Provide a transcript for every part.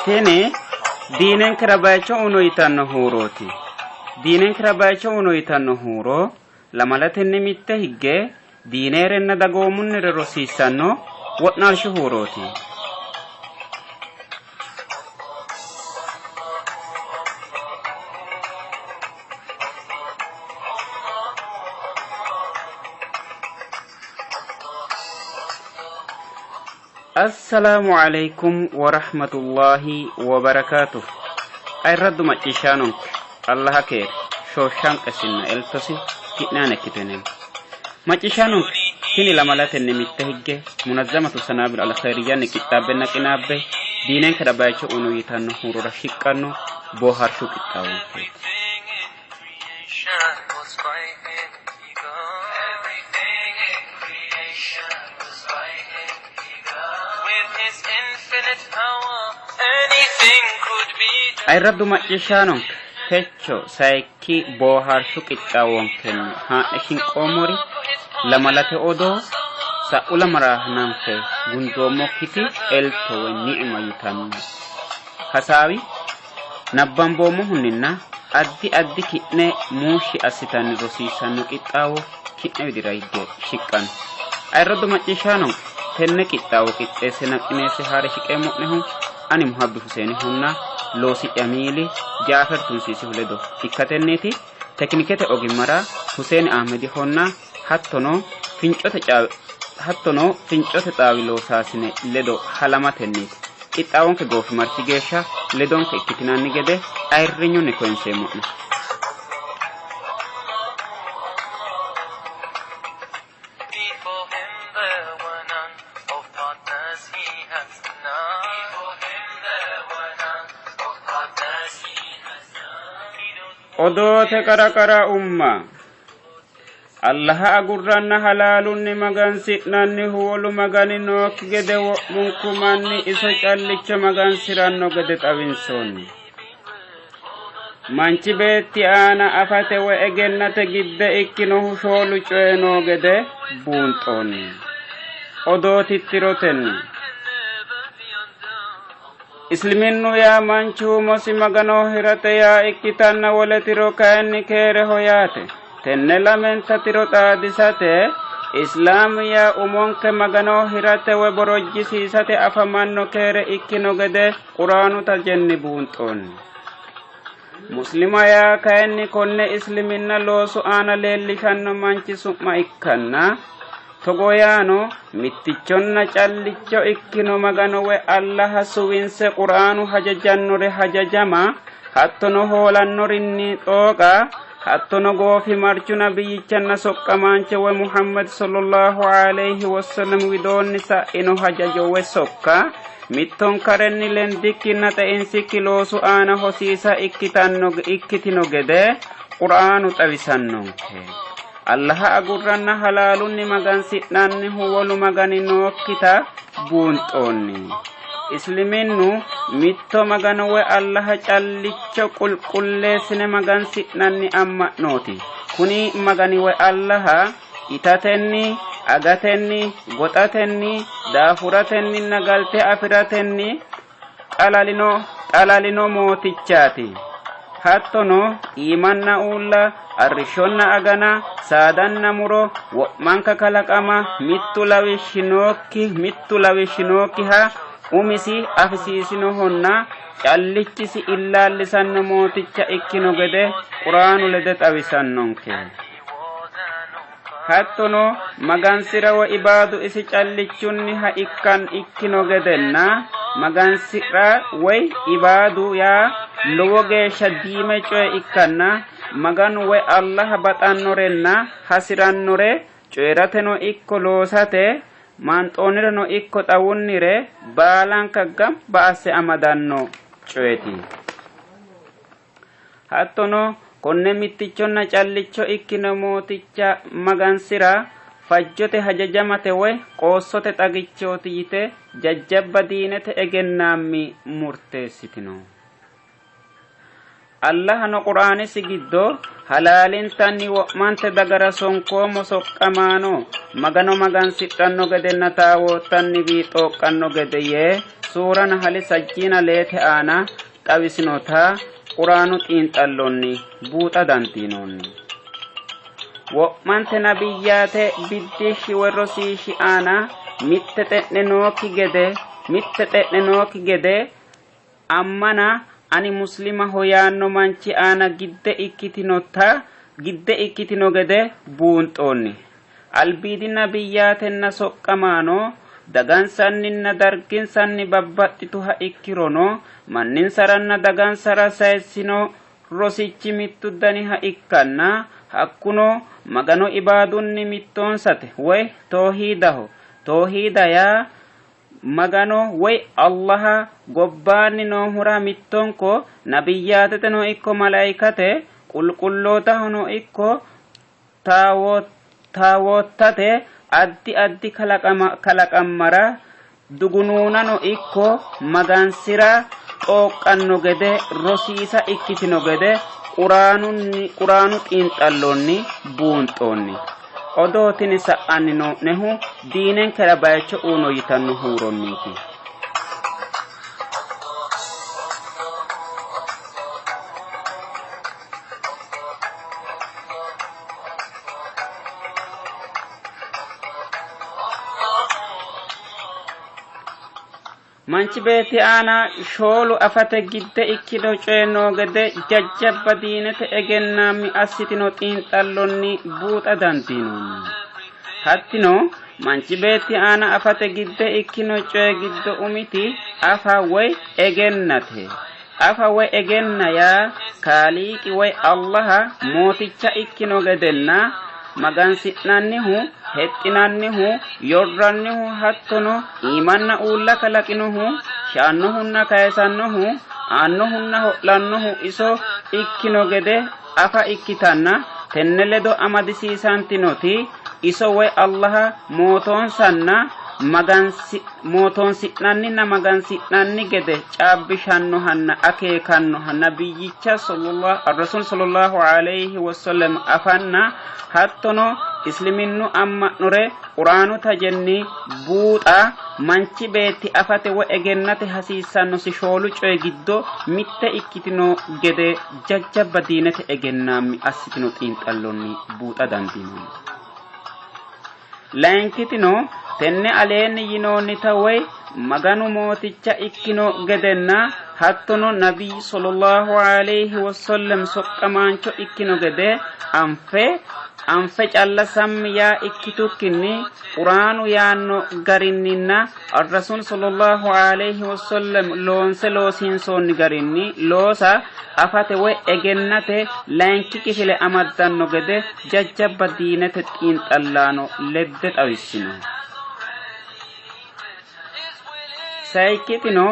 Tini diinenkera bayicho uno yitanno huurooti. Diinenkera bayicho uno yitanno huuro lamalatenni mitte higge diinerenna dagoomunnire rosiissanno wo'naalshu huurooti. Assalaamu alaikum warahmatullahi wabarakaatuh. Ayirraddu macciishshaanonke Allaha keere shooshanqesinna eltosi ki'ne aana ikkitene. Macciishshaanonke tini lamalatenni mitte higge munazzamatu sanaabil alkhairiyyanni qixxaabbenna qinaabbe diinenkera bayicho uno yitanno huurora shiqqanno boohaarshu qixxaawonkeeti. Ayirraddu macciishshaanonke techo sayikki boohaarshu qixxaawonkenni haa'ne shinqoommori lamalate odoo sa'u lamala hananfe gundoommokkiti elto woy ni'ima yitanno hasaawi Nabbamboommohunninna addi addi ki'ne muushshi assitanni rosiissanno qixxaawo ki'ne widira higge shiqqanno. Ayirraddu macciishshaano, tenne qixxaawo qixxeessenna qineesse haa're shiqeemmo'nehu ani Muhabbi Huseenihunna loosi'ya miili Jaafer Tunsiisihu ledo ikkatenniiti. Tekinikete ogimmara Huseeni Ahmedihonna hattono fincote hattono fincote xaawi loosaasine ledo halamatenniiti. Qixxaawonke goofimarchi geeshsha ledonke ikkitinanni gede ayirrinyunni koyinseemmo'ne. Odoote qara qara umma. Allaha agurranna halaalunni magansi'nannihu wolu magani nookki gede wo'munku manni iso callicho magansi'ranno gede xawinsoonni. Manchi beetti aana afate woy egennate gidde ikkinohu shoolu coyi noo gede buunxoonni. Odoo tittirotenni. Isliminnu yaa manchu umosi Maganoho hirate yaa ikkitanna wole tiro kayinni keereho yaate. Tenne lamenta tiro xaadisate Islaamu yaa umonke Maganoho hirate woy borojjisiisate afamanno keere ikkino gede Quraanu tajenni buunxoonni. Muslima yaa kayinni konne isliminna loosu aana leellishanno manchi su'ma ikkanna togo yaano mittichonna callicho ikkino Magano woy Allaha suwinse Quraanu hajajannore hajajama hattono hoolannorinni xooqa hattono goofimarchu nabiyyichanna soqqamaancho woy Muhammad sallallahu alayhi wasallam widoonni sa'ino hajajo woy sokka mittonkarenni lendikkinna xeinsikki loosu aana hosiisa ikkitanno ikkitino gede Quraanu xawisannonke. Allaha agurranna halaalunni magansi'nannihu wolu magani nookkita buunxoonni. Isliminnu mitto magano woy Allaha callicho qulqulleessine magansi'nanni amma'nooti. Kuni magani woy Allaha itatenni, agatenni, goxatenni, daafuratenninna galte afi'ratenni xalalino xalalino mootichaati. Hattono iimanna uulla, arrishshonna agana, saadanna muro, wo'manka kalaqama mittu lawishshi nookki mittu lawishshi nookkiha umisi afisiisinohonna callichisi illaallisanno mooticha ikkino gede Quraanu lede xawisannonke. Hattono magansi'ra woy ibaadu isi callichunniha ikkan ikkino gedenna magansi'ra woy ibaadu yaa lowo geeshsha diime coye ikkanna Maganu woy Allaha baxannorenna hasi'rannore coyi'rateno ikko loosate maanxoonnireno ikko xawunnire baalanka gamba asse amadanno coyeti. Hattono konne mittichonna callicho ikkino Mooticha magansi'ra fajjote hajajamate woy qoossote xagichooti yite jajjabba diinete egennaammi murteessitino. Allahano Quraanisi giddo halaalintanni wo'mante dagara sonkoommo soqqamaano Magano magansidhanno gedenna taawoottanniwii xooqqanno gede yee Suura Nahali sajjiina leete aana xawisinota Quraanu xiinxallonni buuxa dandiinoonni. Wo'mante nabiyyaate biddishshi woy rosiishshi aana mitte xe'ne nookki gede mitte xe'ne nookki gede ammana ani muslimaho yaanno manchi aana gidde ikkitinota gidde ikkitino gede buunxoonni. Albiidi nabiyyaatenna soqqamaano dagansanninna darginsanni babbaxxituha ikkirono manninsaranna dagansara sayissino rosichi mittu daniha ikkanna hakkuno Magano ibaadunni mittoonsate woy toohiidaho. Toohiida yaa Magano woy Allaha gobbaanni noohura mittonko nabiyyaateteno ikko malaikate, qulqullootahono ikko taawoottate addi addi kalaqammara dugunuunano ikko magansi'ra xooqqanno gede rosiisa ikkitino gede Quraanu xiinxallonni buunxoonni. Odoo tini sa'anni noo'nehu diinenkera bayicho uuno yitanno huuronniiti. Manchi beetti aana shoolu afate gidde ikkino coye noo gede jajjabba diinete egennaammi assitino xiinxallonni buuxa dandiinoonni. Hattino manchi beetti aana afate gidde ikkino coye giddo umiti afa woy egennate. Afa woy egenna yaa Kaaliiqi woy Allaha mooticha ikkino gedenna magansi'nannihu, hexxinannihu, yorrannihu hattono iimanna uulla kalaqinohu, shaannohunna kayisannohu, aannohunna ho'lannohu iso ikkino gede afa ikkitanna tenne ledo amadisiisantinoti iso woy Allaha mootoonsanna mootoonsi'nanninna magansi'nanni gede caabbishannohanna akeekannoha nabiyyicha Rasuul sallallahu alayhi wasallam afanna hattono isliminnu amma'nore Quraanu tajenni buuxa manchi beetti afate woy egennate hasiissannosi shoolu coyi giddo mitte ikkitino gede jajjabba diinete egennaammi assitino xiinxallonni buuxa dandiinoonni. Layinkitino tenne aleenni yinoonnita woy Maganu mooticha ikkino gedenna hattono Nabiy sallallahu alayhi wasallam soqqamaancho ikkino gede anfe anfe calla sammi yaa ikkitukkinni Quraanu yaanno garinninna Ar-Rasuul sallallahu alayhi wasallam loonse loosiinsoonni garinni loosa afate woy egennate layinki kifile amaddanno gede jajjabba diinete xiinxallaano ledde xawissino. Sayikkitino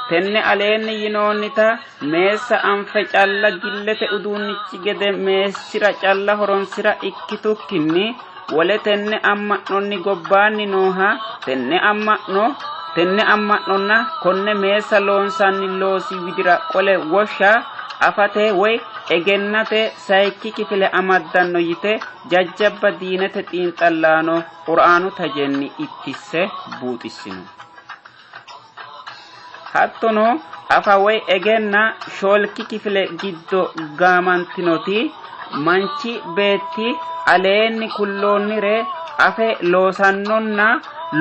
tenne aleenni yinoonnita meessa anfe calla gillete uduunnichi gede meessira calla horonsi'ra ikkitukkinni wole tenne amma'nonni gobbaanni nooha tenne amma'no tenne amma'nonna konne meessa loonsanni loosi widira qole woshsha afate woy egennate sayikki kifile amaddanno yite jajjabba diinete xiinxallaano Qur'aanu tajenni ittisse buuxissino. Hattono afa woy egenna shoolki kifile giddo gaamantinoti manchi beetti aleenni kulloonnire afe loosannonna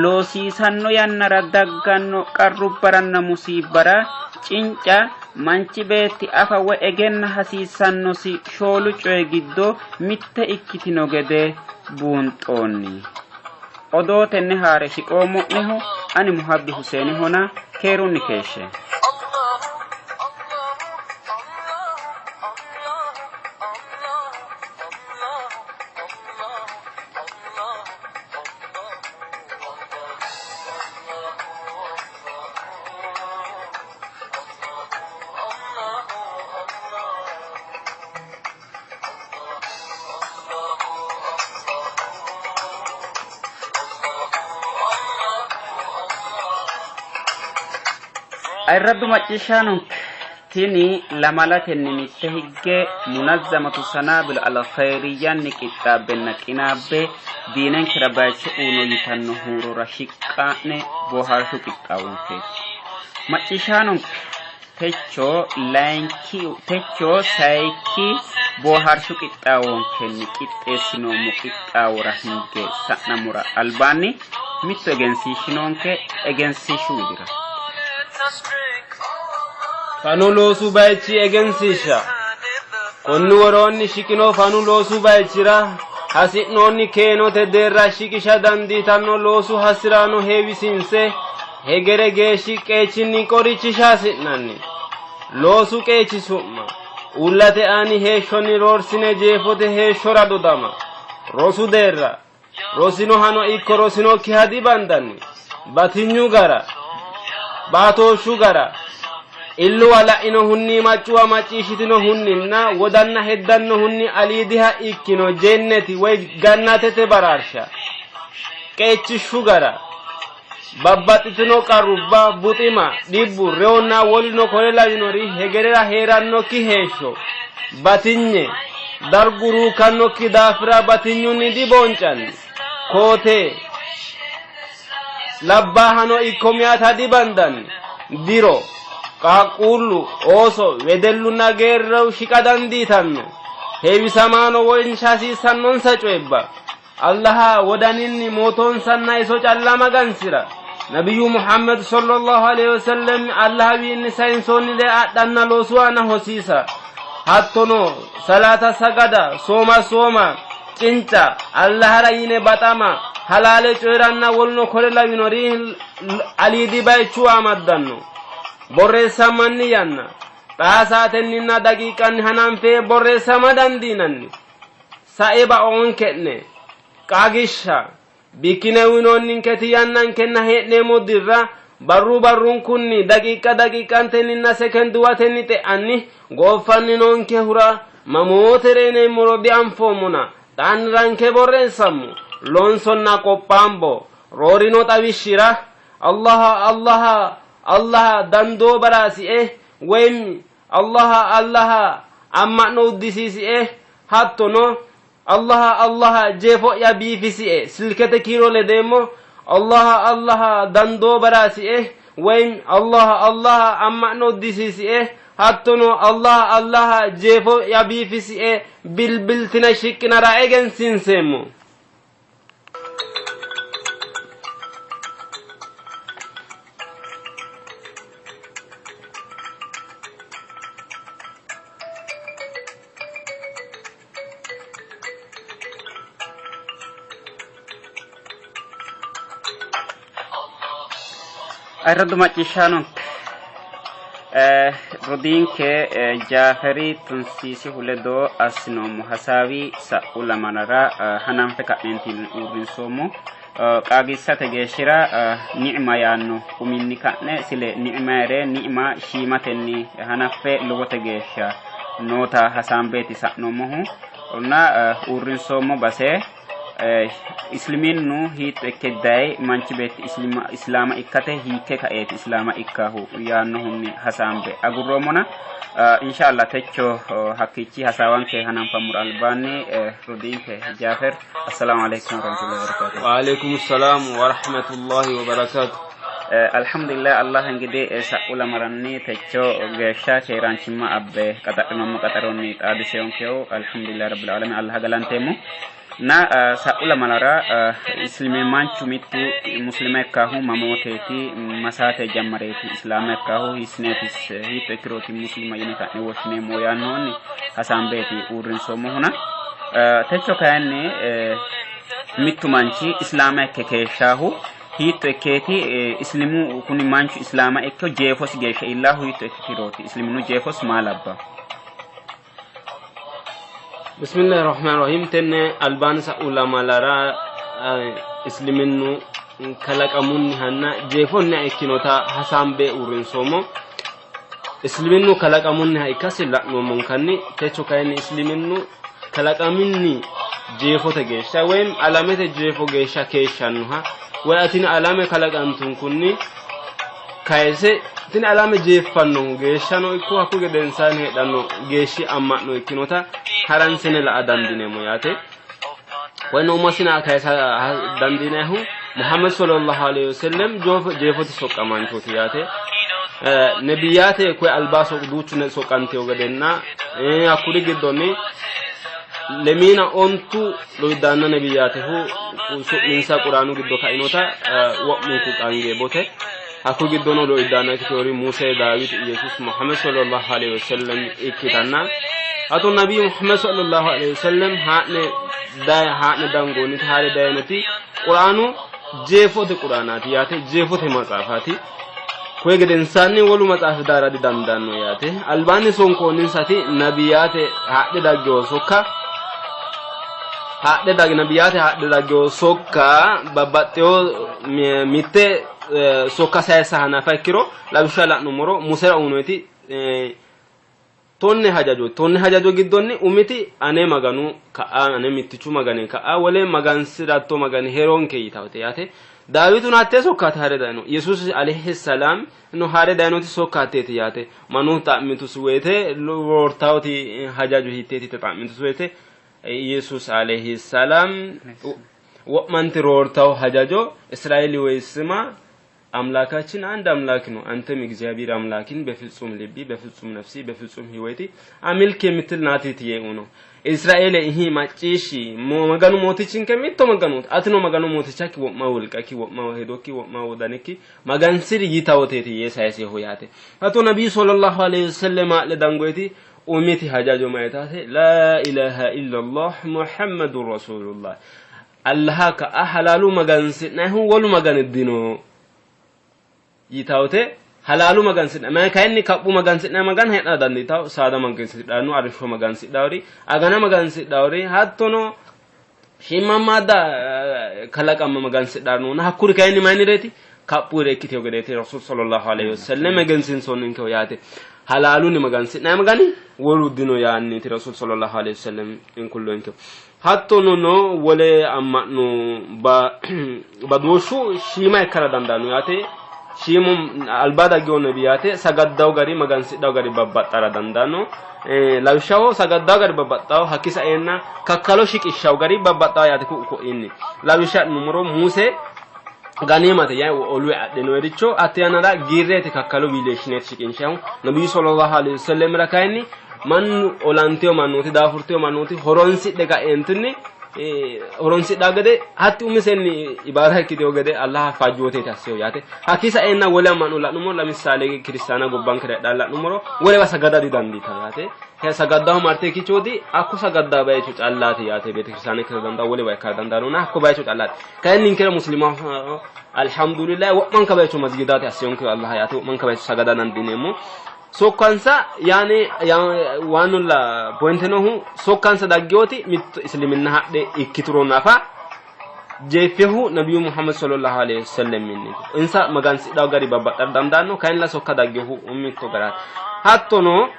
loosiisanno yannara dagganno qarrubbaranna musiibbara cinca manchi beetti afa woy egenna hasiissannosi shoolu coyi giddo mitte ikkitino gede buunxoonni. Odoo tenne haa're shiqoommo'nehu ani Muhabbi Huseenihona keerunni keeshshe. Ayirraddu macciishshaanonke tini lamalatenni mitte higge munazzamatu sanaabil al-khayriyyanni qixxaabbenna qinaabbe diinenkera bayicho uuno yitanno huurora shiqqa'ne boohaarshu qixxaawonkeeti. Macciishshaanonke techo layinki techo sayikki boohaarshu qixxaawonkenni qixxeessinoommo qixxaawora hinge sa'nammora albaanni mittu egensiishshi noonke egensiishshu widira. Fanu loosu bayichi egensiishsha. Konni woroonni shiqino fanu loosu bayichira hasi'noonni keenote deerra shiqisha dandiitanno loosu hasi'raano heewisiinse hegere geeshshi qeechinni qorichisha hasi'nanni. Loosu qeechi su'ma, uullate aani heeshshonni roorsine jeefote heeshshora dodama, rosu deerra, rosinohano ikko rosinokkiha dibandanni, batinyu gara, baatooshshu gara, illuwa la'inohunni maccuwa macciishshitinohunninna wodanna heddannohunni aliidiha ikkino jenneti woy gannatete baraarsha, qeechishshu gara, Babbaxxitino qarrubba, buxima, dhibbu, reyonna woluno kore lawinori hegerera hee'rannokki heeshsho, batinye, dargu ruukkannokki daafira batinyunni dibooncanni. Koo-tee, labbaahano ikko meyata dibandanni. Diro, qaaqquullu, ooso, wedellunna geerru shiqa dandiitanno. Heewisamaano wonsha hasiissannonsa coyibba. Allaha wodaninni mootoonsanna iso calla magansi'ra. Nabiyyu Muhammad sallallahu alaihi wasallam Allahawiinni sayinsoonnire adhanna loosu aana hosiisa. Hattono salaata sagada, sooma sooma, cinca, Allahara yine baxama, halaale coyi'ranna woluno kore lawinori aliidi bayichuwa amaddanno. Borreessammanni yanna xaa saatenninna daqiiqanni hananfe borreessama dandiinanni. Sae baoonke'ne. Qaagishsha, Bikkine uyinoonninketi yannankenna hee'neemmo dirra barru barrunkunni, daqiiqa daqiiqantenninna sekenduwatenni xe'anni gooffanni noonkehura mamoote reyineemmoro dianfoommona xaanni ranke borreessammo, loonsonna qophaambo. Roorino xawishshira, Allaha Allaha Allaha dandoo baraasie woyim Allaha Allaha amma'no uddisiisie hattono Allaha Allaha jeefo'ya biifisie silkete kiiro ledeemmo Allaha Allaha dandoo baraasie woyim Allaha Allaha amma'no uddisiisie hattono Allaha Allaha jeefo'ya biifisie bilbiltine shiqqinara egensiinseemmo. Ayirraddu macciishshaano rodiinke Jaaferi Tunsiisihu ledo assinoommo hasaawi sa'u lamalara hananfe ka'neentinni uurrinsoommo. Qaagiissate geeshshira ni'ima yaanno uminni ka'ne sile ni'imayere ni'ima shiimatenni hanaffe lowote geeshsha noota hasaambeeti sa'noommohu na uurrinsoommo base Isliminnu hiitto ikke dayi manchi beetti islaama ikkate hiikke kaeeti islaama ikkahu yaannohunni hasaambe agurroommona inshallah techo hakkiichi hasaawanke hananfammora albaanni rodiinke Jaafer assalamu alaikum warahmatullahi wabarakatuh. Wa alaikum salam wa rahmatullahi wa barakatuh. Alhamdulillah Allah እንግዲህ sa'u lamaranni techo geeshsha keeraanchimma abbe qaxadhinoommo qaxaronni xaadiseyoonkehu alhamdulillah rabbil alamin Allah galanteemmo na sa'u lamalara islimimanchu mittu muslima ikkaahu mamooteeti masaate jammareeti islaama ikkaahu hiissineetis hiitto ikkirooti muslima yine ka'ne woshshineemmo yaannohunni hasaambeeti uurrinsoommohuna techo kayinni mittu manchi islaama ikke keeshshaahu hiitto ikkeeti islimu kuni manchu islaama ikke jeefosi geeshsha iillaahu hiitto ikkitirooti isliminu jeefos maa labba Bismillahi rahmaani rahiim tenne albaanni sa'u lamalara isliminnu kalaqamunnihanna jeefonniha ikkinota hasaambe uurrinsoommo. Isliminnu kalaqamunniha ikkasi la'noommonkanni techo kayinni isliminnu kalaqaminni jeefote geeshsha woyim alamete jeefo geeshsha keeshshannoha woy atini alame kalaqantunkunni kayise tini alame jeeffannohu geeshshano ikko hakku gedensaanni heedhanno geeshshi amma'no ikkinota haransine la''a dandiineemmo yaate. Woyno umosina kayisa dandiinannihu Muhammad sallallahu alaihi wasallam jeefote soqqamaanchooti yaate. Nebiyaate koye alba duuchu soqqanteyo gedenna hakkuri giddonni lemiina ontu lowidaanna nebiyaatehu su'minsa quraanu giddo kainota wo'munku qaangeebote. Hakku giddono lowidaanna ikkiteori Muse, Daawit, Iyesuus, Muhammad sallallahu alaihi wasallam ikkitanna hatto Nabiyu Muhammad sallallahu alaihi wasallam haa'ne haa'ne dangoonniti haare dayinoti quraanu jeefote quraanaati yaate, jeefote maxaafaati. Koye gedensaanni wolu maxaafi daara didandaanno yaate. Albaanni sonkoonninsati nabiyaate haadhe daggino sokka haadhe dag nabiyaate haadhe daggino sokka babbaxxewo mitte sokka sayisa hanafa ikkiro lawishsha la'nummoro Musera uyinoyti Tonne hajajo. Tonne hajajo giddonni umiti ane Maganu ka'a ane mittichu Magani ka'a wole magansi'ratto Magani hee'roonke yitawote yaate. Daawituno hattee sokkaati ha're dayino. Yesuusi alayhi salaam no ha're dayinoti sokka hatteeti yaate. Mannu xa'mitusi woyite roortawoti hajajo hiitteeti yite xa'mitusi woyite Yesuusi alayhi salaam wo'manti roortawo hajajo Israeeli woyi sima አምላካችን አንድ አምላክ ነው። አንተም እግዚአብሔር አምላክን በፍጹም ልቢ፣ በፍጹም ነፍሲ፣ በፍጹም ሕይወቲ አምልክ የምትል ናት ትየኡ ነው። እስራኤል ይሄ ማጪሺ መገኑ ሞቲችን ከሚቶ መገኑ አትኖ መገኑ ሞቲቻኪ ወማ ወልቀኪ ወማ ሄዶኪ ወማ ወዳንኪ መገንስር ይታወቴት የሳይሴ ሆያቴ አቶ ነቢዩ ሰለላሁ ዐለይሂ ወሰለም ለዳንጎይቲ ኡሚቲ ሀጃጆ ማየታቴ ላኢላሃ ኢላላህ ሙሐመዱን ረሱሉላህ Allaha ka'a halaalu magansi'nannihu wolu magani dino yitawote halaalu magansi'nanni mayi kayinni kaphu magansi'nanni magana hee'nara dandiitawo saada magansidhanno arrishsho magansidhawori agana magansidhawori hattono shiimammaadda kalaqama magansidhannona hakkuri kayinni mayinnireeti kaphuyire ikkiteyo gedeeti rasul sallallahu alaihi wasallam egensiinsoonninkeho yaate halaalunni magansi'nanni magani wolu dino yaanniiti rasul sallallahu alaihi wasallam inkulloyinkeho Hattono no wole amma'no badooshshu shiima ikkara dandaanno yaate. Shiimu alba daggino nebiyaate sagaddawo gari magansidhawo gari babbaxxara dandaanno. Lawishshaho sagaddawo gari babbaxxawo hakki saeenna kakkalo shiqishshawo gari babbaxxawo yaate ku'u ko'iinni. Lawishsha adhinummoro Muse ganimate yaa olu adhinoyericho hatte yannara giirreete kakkalo wiileeshshineeti shiqinshahu. Nabiyyu sallallahu alaihi wasallamira kayinni mannu olanteyo mannooti daafurteyo mannooti horonsidhe ka'eentinni horonsidhaa gede hatti umisenni ibaada ikkiteyo gede Allah fajjooteeti asseyo yaate. Hakkii sa'eenna wole amma'no la'nummoro lamissaale kiristaana gobbankera heedhaa la'nummoro wolewa sagada didandiitawo yaate. Sagaddaho marte ikkichooti hakko sagaddaa bayicho callaati yaate beetekiristaane ikkita dandaa wolewa ikkara dandaanona hakko bayicho callaati. Kayinni ninkera muslimaho alhamdulillah wo'manka bayicho masgidaati asseyonke Allah yaate wo'manka bayicho sagada dandiineemmo. Sokkansa yaani waannulla pointe noohu sokkansa daggewoti mitto isliminna hadhe ikkituro nafa jeeffehu nabiyyu Muhammad sallallahu alaihi wasallam minniiti. Insa magansidhawo gari babbaxxara dandaanno kayinnilla sokka daggehu mitto garaati. Hattono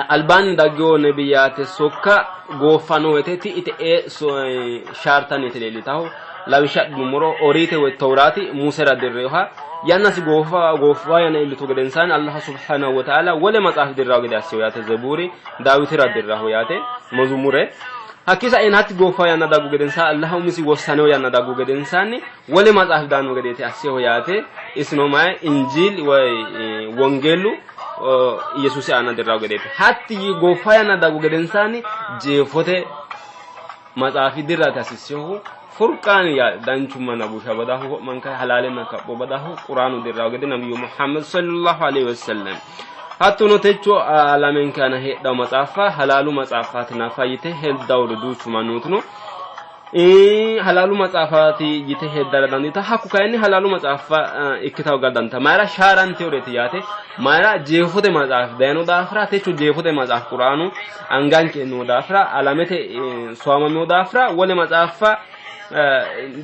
albaanni daggewo nebiyaate sokka gooffanno woyte ti'i te'ee shaartanniiti leellitahu. Lawishsha adhinummoro Oriite woy Tawraati Musera dirreeha yannasi goofa goofa yanna iillitu gedensaanni Allah subhanahu wa ta'ala wole maxaafi dirraho gede asseho yaate Zebuuri Daawitira dirraho yaate Mezumure hakkii sa'een hatti goofa yanna daggu gedensaanni Allah umisi wossaneho yanna daggu gedensaanni wole maxaafi daanno gedeeti asseho yaate isino mayi Injiil woy Wongeellu Yesuusi aana dirraho gedeeti hatti goofa yanna daggu gedensaanni jeefote maxaafi dirrate hasiissehu furqaani yaa danchummanna busha badahu wo'manka halaalenna kapho badahu quraanu dirraho gede nabiyyu Muhammad sallallahu alaihi wasallam hattono techo alamenke aana heedhawo maxaaffa halaalu maxaaffaati nafa yite heddawori duuchu mannootino halaalu maxaafaati yite heddara dandiita hakku kayinni halaalu maxaafa ikkitawo gara dandiita mayira shaaranteyoreeti yaate mayira jeefote maxaafi dayino daafira techo jeefote maxaafi quraanu anganke noo daafira alamete soamamino daafira wole maxaaffa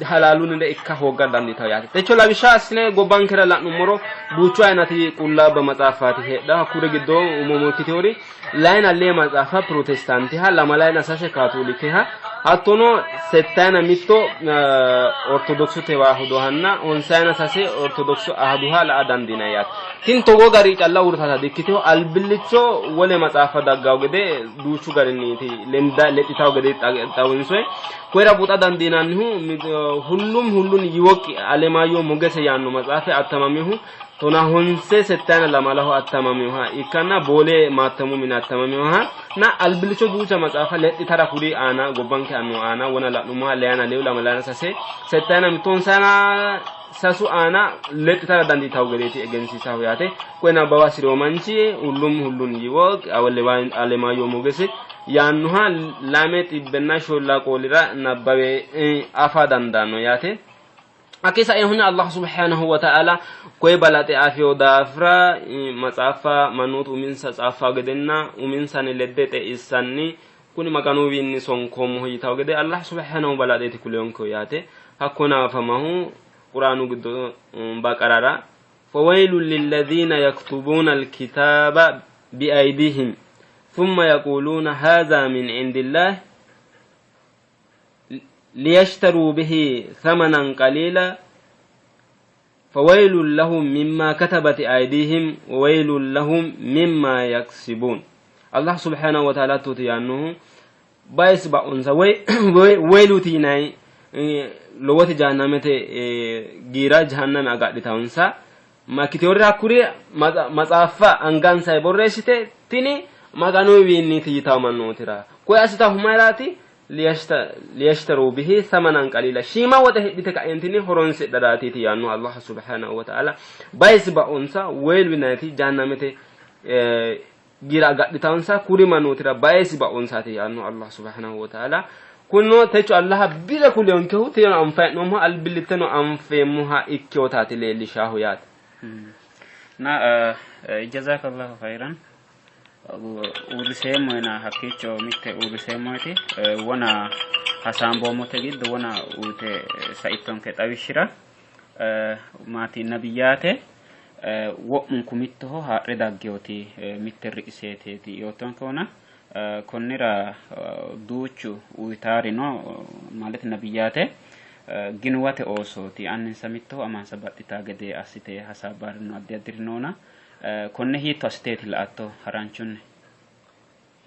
halaalunnire ikka hoogga dandiitanno yaate. Techo lawishsha assine gobbankera la'nummoro duuchu ayinati qullaabba maxaaffaati heedha hakkuri giddo umo ikkiteori layina lee maxaafa pirotestaantiha lamalayina sase kaatolikeha hattono settayina mitto ortodoksu tewaahidohanna honsayina sase ortodoksu ahaduha la''a dandiinanni yaate. Tini togoo gari calla uurritata dikkitino, albillicho wole maxaaffa daggawo gede duuchu garinniiti lenda lexxitawo gede xawinsoyi. Koyira buuxa dandiinannihu hullum hullun yiwoqi Alemaayyo Mogese yaanno maxaafi attamaminohu Tonahonse settayina lamalaho attamaminoha ikkanna Boole maattamu mine attamaminoha na albillicho duucha maxaafa lexxitara kuri aana gobbanke annuwa aana wona la'nummoha leyana leyu lamalayina sase settayina mittonsayina sasu aana lexxitara dandiitawo gedeeti egensiisahu yaate. Koye nabbawa hasi'rino manchi hullum hullun yiwog Alemaayyo Mogesi yaannoha 204 qoolira nabbawe afa dandaanno yaate. Hakkii sainohunni Allah subhanahu wa ta'ala koye balaxe afino daafira maxaaffa mannootu uminsa tsaaffawo gedenna uminsanni ledde xeissanni kuni Maganuwiinni sonkoommoho yitawo gede Allah subhanahu balaxeeti kuleyonkehu yaate. Hakkona afamahu Quraanu giddo Baqarara فويل للذين يكتبون الكتاب بأيديهم ثم يقولون هذا من عند الله ليشتروا به ثمنا قليلا فويل لهم مما كتبت أيديهم وويل لهم مما يكسبون الله سبحانه وتعالى تتيانه بايس بأنسا ويلوتي يناي lowote jahannamete giira jahanname agadhitawonsa makkiteworira hakkuri matsaaffa angansa borreessite tini maganuwiinniiti yitawo mannootira koye assitahu mayiraati liyashtaru bihi samanan qaliila shiima woxe hidhite ka'eentinni horonsidharaatiiti yaanno Allah subhanahu wa ta'ala bayisi ba'onsa weylu yinanniti jahannamete giira agadhitansa kuri mannootira bayisi ba'onsaati yaanno Allah subhanahu wa ta'ala kunno techo Allah bire kuleyonkehu teyono anfayi'noommoha albillitteno anfeemmoha ikkewotaati leellishaahu yaate. Na jazakallahu khairan uurriseemmo yina hakkiicho mitte uurriseemmoeti wona hasaamboommote giddo wona uyite saittonke xawishshira maati nabiyyaate wo'munku mittoho haa're daggewoti mitte ri'iseeteeti yoottonkehuna konnira duuchu uyitaarino ማለት nabiyyaate ginuwate oosooti anninsa mittoho amansa baxxitaa gede assite hasaabbaarino addi addiri noona konne hiitto assiteeti la''atto haranchunni?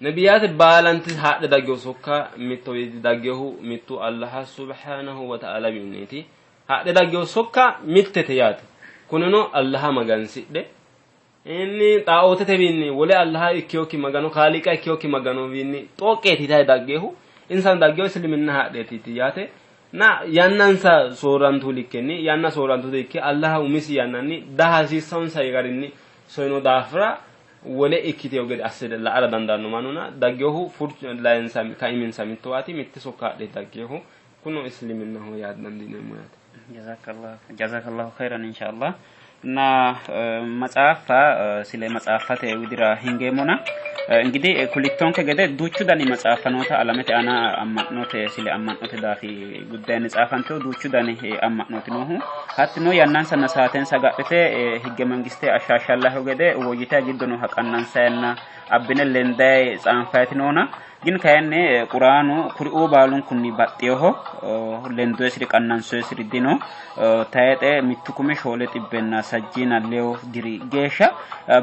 Nebiyaate baalanti haadhe daggino sokka mittowiinni dagginohu mittu Allaha subhaanahu wa ta'aalawiinniiti. Haadhe daggino sokka mittete yaate. Kunino Allaha magansidhe inni xaaootetewiinni wole Allaha ikkinokki Magano Kaaliiqa ikkinokki Maganowiinni xooqqeeti yitayi dagginohu. Insano dagginohu isiliminna haadheetiiti yaate. Na yannansa soorrantu likkenni yanna soorrantu likke Allaha umisi yannanni daa hasiissannonsa garinni soyino daafira wole ikkitino gede asse la''ara dandaanno mannuna dagginohu furcho layensa kaiminsa mittowaati mitte sokka adhe dagginohu kuno isliminnaho yaa dandiineemmo yaate. Jazakallahu jazakallahu khairan inshallah እና matsaaffa sile matsaaffate widira hingeemmona እንግዲህ kulittonke gede duuchu dani matsaaffa noota alamete aana amma'note sile amma'note daafi guddayinni tsaafantino duuchu dani amma'nooti noohu hattino yannansanna saatensa agadhite higge mangiste ashshaashshallahu gede woyyitayi giddo nooha qannansayanna abbine lendayi tsaanfayiti noona gin kayinni quraanu kuriuu baalunkunni baxxinoho lendoyisiri qannansoyisiri dino tayixe mittu kumi shoole xibbenna sajjiina leyo diri geeshsha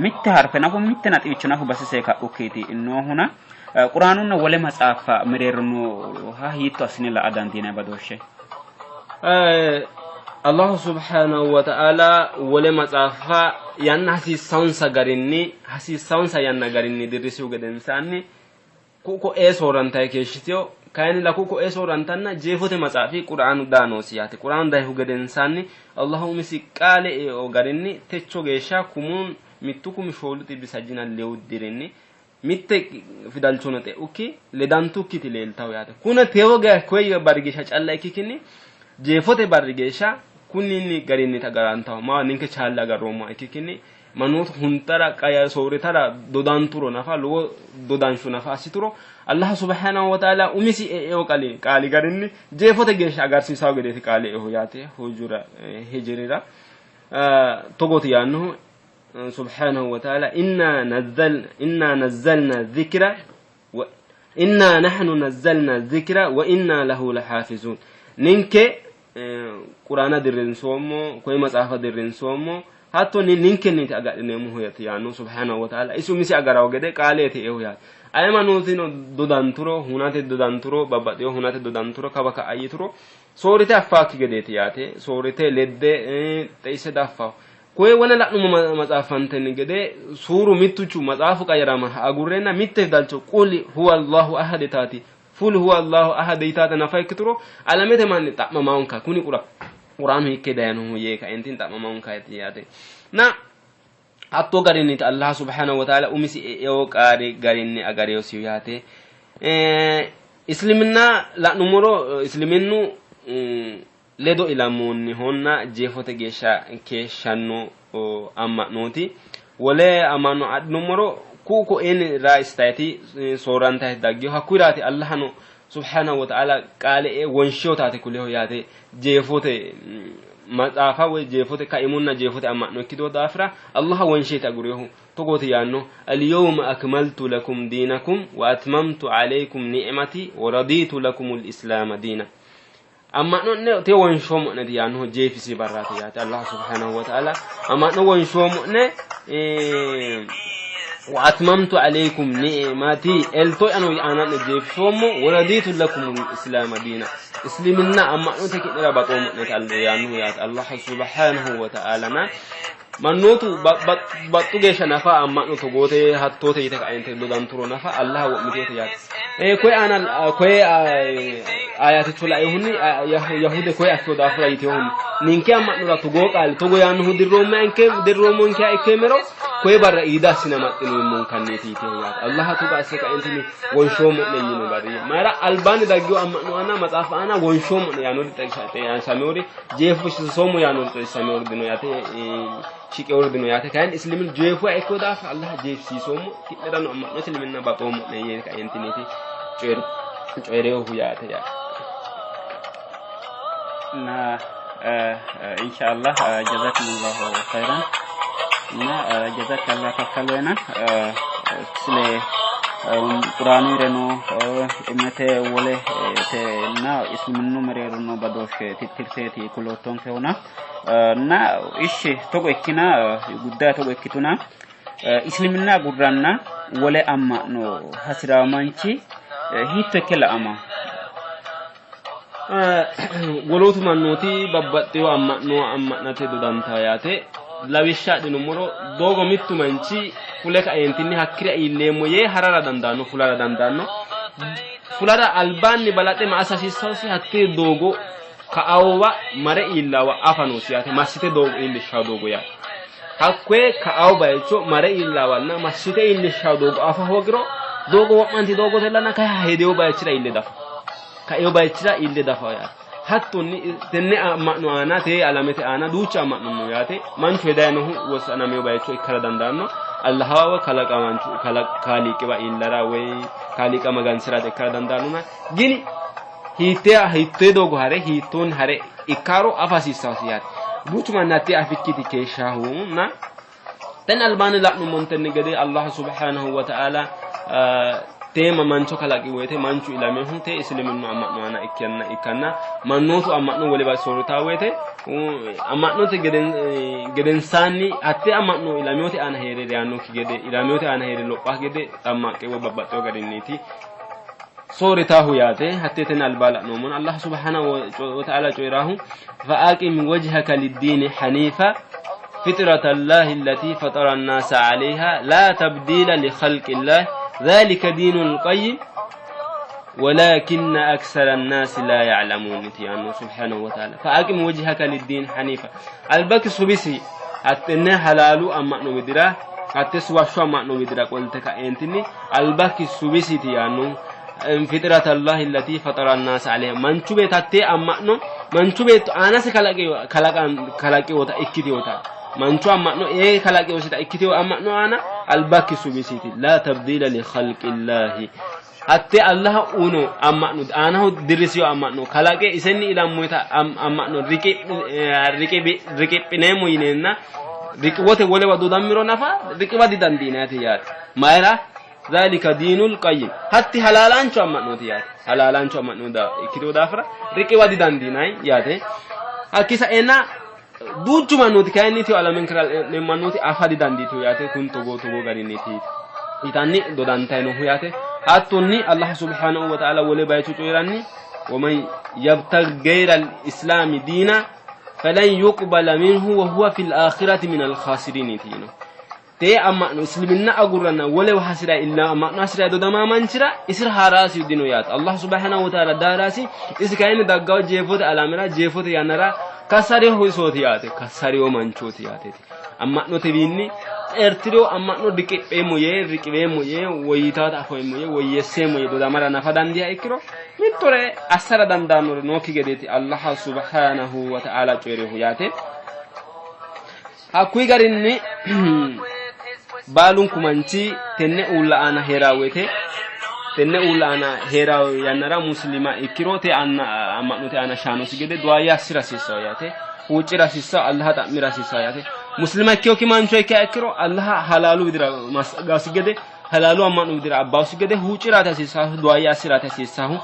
mitte harfe nafu mitte naxiwicho nafu basise ka'ukkiiti noohuna quraanunna wole matsaaffa mereero nooha hiitto assine la''a dandiinanni badooshshe? Allahu subhanahu wa ta'ala wole matsaaffa yanna hasiissansa garinni hasiissansa yanna garinni dirrisihu gedensaanni ku'u ko'ee soorrantayi keeshshitino kayinnilla ku'u ko'ee soorrantanna jeefote matsaafi quraanu daa noosi yaate quraanu dayihu gedensaanni Allahu umisi qaale eo garinni techo geeshsha kumun mittu kumi shoolu xibbi sajjina lewu dirinni mitte fidalchono xe'ukki ledantukkiti leeltawo yaate kune tewo geya koye barri geeshsha calla ikkikkinni jeefote barri geeshsha kunninni garinni tagarantawo maa ninke chaalle agarroommoha ikkikkinni mannootu huntara qaya soorritara dodanturo nafa lowo dodansho nafa assituro Allah subhanahu wa ta'ala umisi e'eo qali qaali garinni jeefote geeshsha agarsiisawo gedeeti qaali e'eho yaate hujura hijrira togooti yaannohu subhanahu wa ta'ala inna nazzal inna nazzalna dhikra wa inna nahnu nazzalna dhikra wa inna lahu lahafizun ninke quraana dirrinsoommo koye maxaafa dirrinsoommo hattonni ninkenniiti agadhineemmohu yaate yaanno subhanahu wa ta'ala isi umisi agarawo gede qaaleeti eehu yaate aye mannootino dodanturo hunate dodanturo babbaxxino hunate dodanturo kawa ka'a yituro soorrite affaakki gedeeti yaate soorrite ledde xeisse daffawo. Koye wona la'nummo matsaafantenni gede suuru mittuchu matsaafu qayyarama agurreenna mitte fidalcho qul huwa Allahu ahad yitaati ful huwa Allahu ahad yitaata nafa ikkituro alamete manni xa'mamaonka kuni qura quraanu hiikke dayinohu yee kaentin xa'mamaonka yaate. Na hattoo garinniiti Allah subhanahu wa ta'ala umisi e'ewo qaari garinni agareyosihu yaate. Isliminna la'nummoro isliminnu ledo ilammoonnihonna jeefote geeshsha keeshshanno amma'nooti. Wole amma'no adhinummoro ku'u ko'eenni raistayiti soorrantayti daggino. Hakkuyiraati Allahano subhanahu wa ta'ala qaale ee wonshiyotaati kuleho yaate jeefote maxaafa woy jeefote kaimunna jeefote amma'no ikkitino daafira Allaha wonsheeti agurinohu. Togooti yaanno, Al-yawma akmaltu lakum diinakum wa atmamtu alaykum ni'mati wa raditu lakumul islaama diina. Amma'no'ne te wonshoommo'neti yaannohu jeefisi barraati yaate. Allah subhanahu wa ta'ala amma'no wonshoommo'ne wa atmamtu alaykum ni'mati elto'yano aana'ne jeefisoommo wa raditu lakum islaama diina isliminna amma'note ki'nera baxoommo'neti yaannohu yaate. Allah subhanahu wa ta'ala na Mannootu baxxu geeshsha nafa amma'no togoote hattoote yite kaente dodanturo nafa Allaha wo'miteete yaate. Koye aana koye ayaticho lainohunni Yahude koye affino daafira yitinohunni ninke amma'nora togoo qaali togo yaannohu dirroommonkeha ikkeemmero koye barra iida assine amaxxineemmonkanniiti yitino yaate. Allaha togo asse kaentinni wonshoommo'ne yiino barri mayira albaanni daggino amma'no aana maxaafa aana wonshoommo'ne yaannori xawisameori jeefisiisoommo yaannori xawisameori dino yaate shiqeori dino yaate kayinni islimin jeefuwa ikkino daafira Allah jeefisiisoommo ki'nerano amma'no isliminna baxoommo'ne yee kaentiniiti coyi'rinohu yaate yaate. Na inshallah jazakumullahu khairan እና jazakallah kakkalena sile quraanireno immete wole na isliminnu mereero noo badooshshe tittirteeti kuloottonkehuna na ishshi togo ikkina guddaye togo ikkituna isliminna agurranna wole amma'no hasi'raa manchi hiitto ikke la'ama? Wolootu mannooti babbaxxino amma'no amma'nate dodantawo yaate. Lawishsha adhinummoro doogo mittu manchi fule kaeentinni hakkira iilleemmo yee harara dandaanno, fulara dandaanno. Fulara albaanni balaxe ma assa hasiissannosi? Hattee doogo ka'aowa mare iillawa afa noosi yaate. Massite doogo iillishshawo doogo yaate. Hakkoye ka'awo bayicho mare iillawanna massite iillishshawo doogo afa hoogiro doogo wo'manti doogotellana kayi hedewo bayichira iille dafa. Kaino bayichira iille dafa yaate. Hattonni tenne amma'no aana tee alamete aana duucha amma'no no yaate. Manchu hedayinohu wossanamino bayicho ikkara dandaanno. Allahawa woy kalaqamaanchu kaaliiqiwa iillara woy kaaliiqa magansi'rate ikkara dandaannona. Gini hiittee hiittee doogo hare hiittoonni hare ikkaro afa hasiissasi yaate. Duuchu manni hattee afikkiiti keeshshahuna Tenne albaanni la'nummontenni gede Allah subhanahu wa ta'ala teema mancho kalaqi woyte manchu ilamehu te isiliminnu amma'no aana ikkanna ikkanna mannootu amma'no wolewa soorritaa woyte amma'note gedensaanni hatte amma'no ilamiote aana hee're reyannokki gede ilamiote aana hee're lopha gede xammaqqe woy babbaxxewo garinniiti soorritaahu yaate hattee tenne albaa la'noommona Allah subhanahu wa ta'ala coyi'raahu فأقم وجهك للدين حنيفا فطرة الله التي فطر الناس عليها لا تبديل لخلق الله ذلك دين القيم ولكن أكثر الناس لا يعلمون يعني سبحانه وتعالى فأقم وجهك للدين حنيفا البك سبسي أتنى حلالو أما نمدرا أتسوى شو أما نمدرا قلتك أنتني البك سبسي يعني fixirat Allahi allati faxara annaasa aleyha manchu beetto hattee amma'no manchu beetto aanase kalaqewota ikkitewota manchu amma'no ee kalaqewosita ikkitewo amma'no aana albakki subisiiti laa tabdiila li khalqillahi hatte Allah uno amma'no aanaho dirrisiyo amma'no kalaqe isenni ilammoyta amma'no riqiphineemmo yineenna riqiwote wolewa dodammiro nafa riqiwa didandiinayate yaate mayira Zaalika diinul qayyim. Hatti halaalaancho amma'nooti yaate. Halaalaancho amma'no ikkitino daafira riqiwa didandiinanni yaate. Hakki saenna duuchu mannooti kayinni tiyo alamenkera hee'neemmo mannooti afa didandiitino yaate. Kun togoo togoo garinniiti yitanni dodantayi noohu yaate. Hattonni Allah subhanahu wa ta'ala wole bayicho coyi'ranni waman yabtaghi gayra al-islaami diina Falan yuqbala minhu wa huwa fil aakhirati minal khaasiriiniiti yino. Tee amma'no isliminna agurranna wolewa hasira illa amma'no hasira dodamaa manchira isira haaraasi dino yaate. Allah subhanahu wa ta'ala daaraasi isi kayinni daggawo jeefote alamera jeefote yannara kasariho isooti yaate kasariho manchooti yaateeti. Amma'notewiinni xeerti'rino amma'no riqipheemmo yee riqiweemmo yee woyyitaata afeemmo yee woyyeesseemmo yee dodamara nafa dandiiha ikkiro mittore assara dandaannore nookki gedeeti Allah subhanahu wa ta'ala coyi'rinohu yaate. Hakkuyi garinni baalunku manchi tenne uulla aana hee'ra woyte tenne uulla aana hee'ra yannara muslima ikkiro te anna amma'note aana shaanosi gede du'a assi'ra hasiissanno yaate. Huuccira hasiissanno Allaha xa'mira hasiissanno yaate. Muslima ikkinokki mancho ikkiha ikkiro Allaha halaalu widira massagasi gede halaalu amma'no widira abbasi gede huuccirate hasiissanno du'a assi'rate hasiissanno.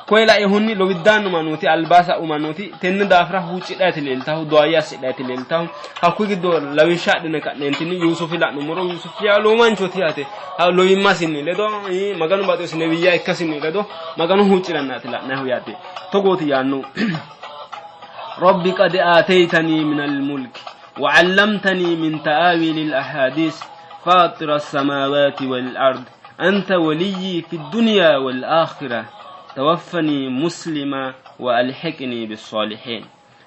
Koye lainohunni lowiddaannu mannooti albaa sa'u mannooti tenne daafira huuccidhaati leeltahu du'a assidhaati leeltahu hakkuyi giddo lawishsha adhine ka'neentinni Yuusufi la'nummoro Yuusufi yaa lowo manchooti yaate lowimmasinni ledo Maganu baxinosi nebiyya ikkasinni ledo Maganu huucci'rannaati la'nayihu yaate togooti yaanno Rabbi qad aataytanii minal mulki وعلمتني من تآويل الأحاديث فاطر السماوات والأرض أنت وليي في الدنيا والآخرة توفني مسلما وألحقني بالصالحين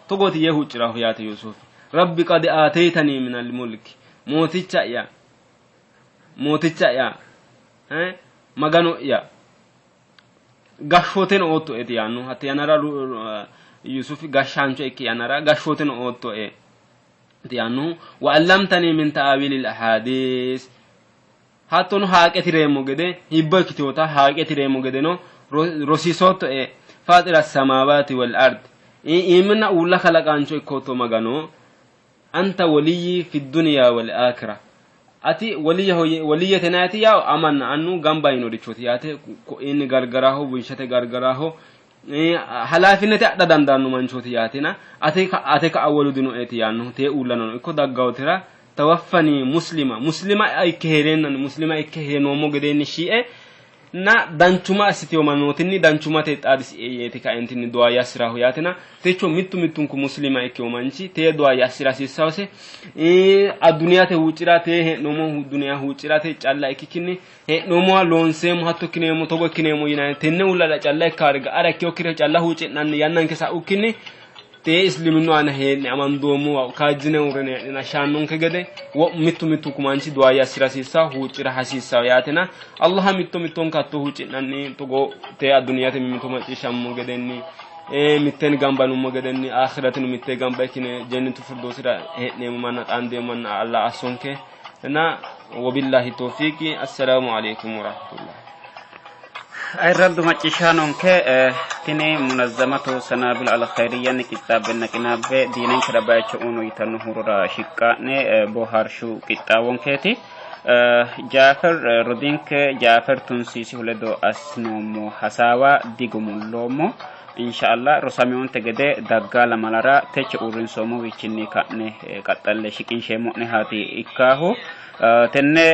togooti yee huuccirahu yaate Yuusufi Rabbi qad aataytanii minal mulki mooticha'ya mooticha'ya Magano'ya gashshooteno oottoeti yaanno hatte yannara Yuusufi gashshaancho ikki yannara gashshooteno oottoe yaannohu wa allamtanii min ta'awiilil ahaadiis hattono haaqe tireemmo gede hibbo ikkitinota haaqe tireemmo gedeno rosiisoottoe faaxira samaawaati wal ard iiminna uulla kalaqaancho ikkootto Magano anta waliyyi fi duniya wal aakhira ati waliyyaho waliyyate naati yaw amanna annu gamba yinorichooti yaate ko'iinni gargaraho bunshete gargaraho halaafinete adha dandaanno manchooti yaatina ate ate ka'a wolu dinoeeti yaannohu tee uullano ikko daggawotira tawaffani muslima muslima ikke hee'reennanni muslima ikke hee'noommo gedeenni shiie na danchuma assiteyo mannootinni danchumate xaadisie yeeti kaentinni du'a yassirahu yaatina techo mittu mittunku muslima ikkeyo manchi tee du'a yassira hasiissawose adduniyate huuccira tee hee'noommo duniya huuccirate calla ikkikkinni hee'noommowa loonseemmo hatto ikkineemmo togo ikkineemmo yinanni tenne uullara calla ikkaare ga'ara ikkinokkire calla huucci'nanni yannanke sa'ukkinni tee isliminnu aana hee'ne amandoommowa kaajjine uurrine hee'nena shaannonke gede mittu mittunku manchi du'a assi'ra hasiissanno huucci'ra hasiissanno yaatena Allaha mitto mittonka hatto huucci'nanni togo tee adduniyate mimmito macciishshammo gedenni mitteen gamba yinummo gedenni aakiratino mittee gamba ikkine jennitu firdoosira hee'neemmo manna xaandeemmo manna Allah assonke እና ወቢላሂ ቶፊቂ አሰላሙ አለይኩም ወራህመቱላህ Ayirraddu macciishshaanonke tini munazzamatu sanaabil alkhairiyyanni qixxaabbenna qinaabbe diinenkera bayicho uno yitanno hurora shiqqa'ne boohaarshu qixxaawonkeeti. Jaafer rodinke Jaafer Tunsiisihu ledo assinoommo hasaawa digumulloommo. Inshallah rosamihonte gede dagga lamalara techo uurrinsoommowiichinni ka'ne qaxxalle shiqinsheemmo'nehaati ikkaahu. Tenne